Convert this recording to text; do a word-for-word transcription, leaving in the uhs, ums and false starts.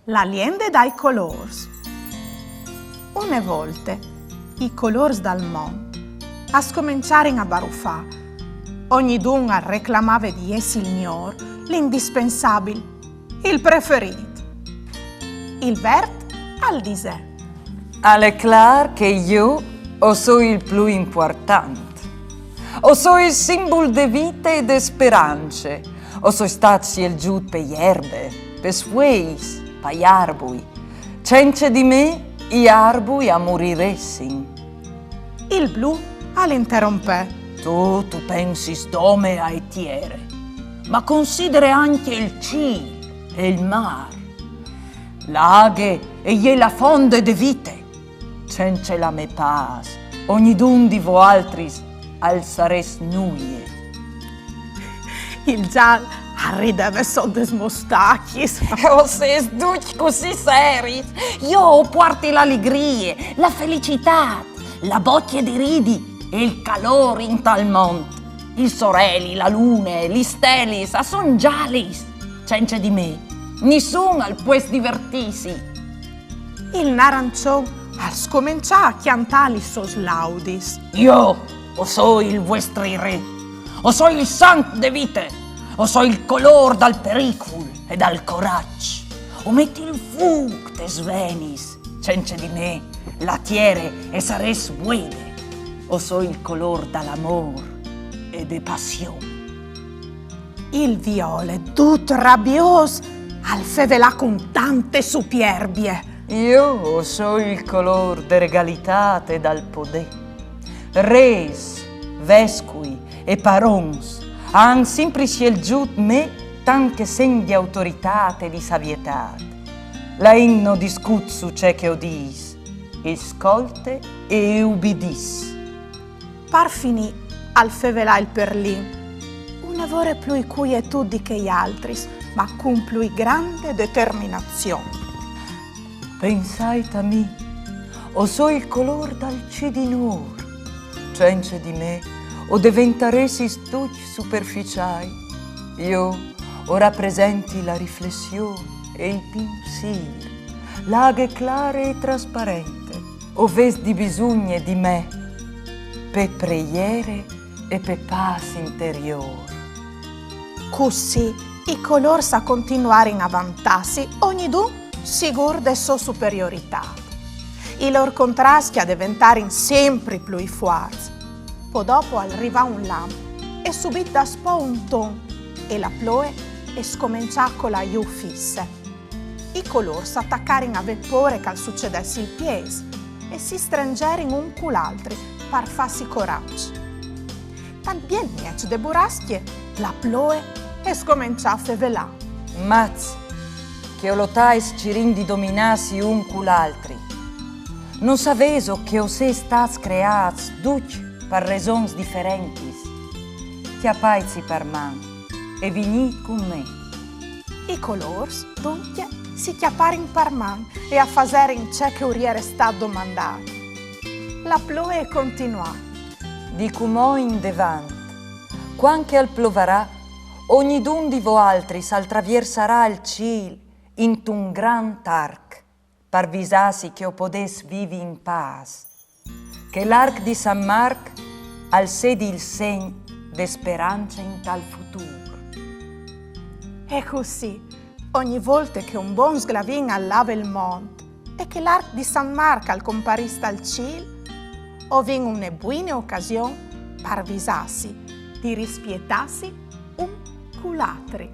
La liende dai colôrs. Une volte, i colôrs dal mont a scomençarin a barufâ. Ognidun al reclamave di jessi il miôr, l'indispensabil, il preferît. Il vert al disè: Al è clâr che jo o soi il plui impuartant. O soi il simbul de vite e de sperance. O soi stât sielzût pe jerbe, pes fueis, pai arbui. Cence di me, i arbui a muriressin. Il blu al interompe: Tu, tu pensis dome ae tiere, ma considere ancje il cîl e il mâr. La aghe e je la fonde de vite. Cence la mê pâs, ognidun di voaltris al sarès nuie. Il zâl al rideve sot des mostachis. O sês ducj cussì seris? Jo o puarti la ligrie, la felicitât, la bocje di ridi e il calôr intal mont. Il soreli, la lune, lis stelis a son zâlis. Cence di me, nissun al pues divertîsi. Il narançon al scomençà a cjantâ lis sôs laudis. Jo o soi il vuestri re. O soi il sanc de vite. O soi il colôr dal pericul e dal coraç. O meti il fûc tes venis. Cence di me, la tiere e sarès vuede. O soi il colôr dal amôr e de passion. Il viole, dut rabiôs, al fevelà cun tante supierbie. Jo o soi il colôr de regalitât e dal podê. Rês, vescui e parons a àn simpri sielzût me tant che segn di autoritât e di savietât. La int no discut su ce che o dîs, e scolte e e ubidìs. Par finî, al fevelà il perlin, une vore plui cuietut di chei altris, ma cun plui grande determinazion. Pensait a mi, o soi il colôr dal cidinôr. Cence di me, o deventaressis ducj superficiâi. Jo o rapresenti la riflession e il pinsîr, la aghe clare e trasparente. O vês di bisugne di me, pe preiere e pe pâs interiôr. Cussì i colôrs a continuarin a vantâsi, ognidun sigûr de sô superioritât. I lôr contrascj a deventarin simpri plui fuarts. Po dopo al rivà un lamp e subit daspò un ton e la ploie e scomençà a colâ jù fisse. I colôrs a tacarin a vê pôre che al sucedès il piês e si strengerin un cul altri par fâsi coraç. Tal biel mieç de burascje, la ploie e scomençà a fevelâ. Mats, che o lotais cirint di dominâsi un cul altri. No savêso che o sês stâts creâts ducj par resons diferentis? Cjapaitsi par man e vignît cun me. I colôrs, duncje, si cjaparin par man e a faserin ce che ur jere stât domandât. La ploie e continuà. Di cumò indevant, cuant che al plovarà, ognidun di voaltris al traviersarà il cîl intun grant arc, par visâsi che o podês vivi in pâs. Che l'arc di San Marc al sedi il segn de sperance intal futûr. E cussì, ogni volte che un bon sglavin al lave il mont e che l'arc di San Marc al comparìs tal cîl, o vin une buine ocasion par visâsi di rispietâsi un cul altri.